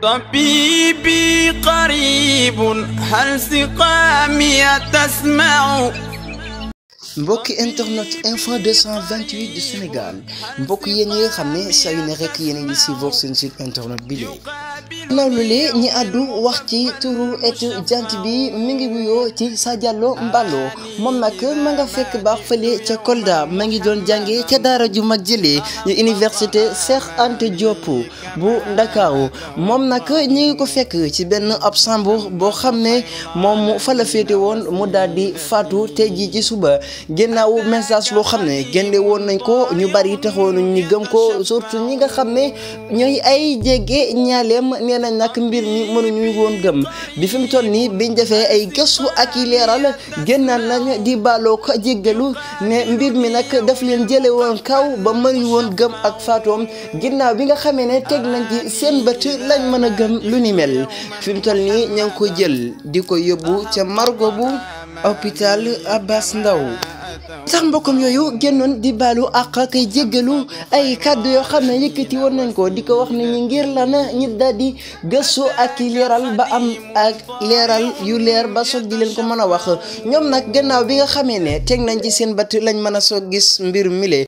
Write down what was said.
طبيبي قريب هل سقامي تسمع mbokki internet info 228 du Sénégal mbokk yéen yi nga xam ne saa yu ne rek yéen a ngi suivre seen site internet bi léegi naaw loolee ñi àddu wax ci turu étudiant bi mi ngi wuyoo ci Sa Diallo Mballo moom nag ma nga fekk baax fële ca Kolda ma ngi doon jànge ca daara ju mag jëlee yu université Cheikh Anta Diop bu Ndakaaru moom nag ñi ngi ko fekk ci benn ab chambre boo xam ne moom fa la féete woon mu daal di faatu tey jii ci suba ginnaaw message loo xam ne génne woon nañ ko ñu bari taxoon ñu gëm ko surtout ñi nga xam ne ñooy ay jege ñaaleem nee nañ nag mbir mi mënuñu woon gëm bi fi mu toll nii biñ defee ay gëstu ak i leeral génnaan nañ di baaloo ko jéggalu ne mbir mi nag daf leen jële woon kaw ba mënuñu woon gëm ak faatoom ginnaaw bi nga xamee ne teg nañ ci seen bët lañ mën a gëm lu ni mel fi mu toll nii ña ngi ko jël di ko yóbbu ca margo bu hôpital Abass Ndao sax mbokkam yooyu génnoon di baalu àq kay jéggalu ay kàddu yoo xam ne yëkkati woon nañ ko di ko wax ne ñi ngir lan ñi daal di gëstu ak i leeral ba am ak leeral yu leer ba soog di leen ko mën a wax ñoom nag gannaaw bi nga xamee ne teg nañ ci seen bët lañ mën a soog gis mbir mile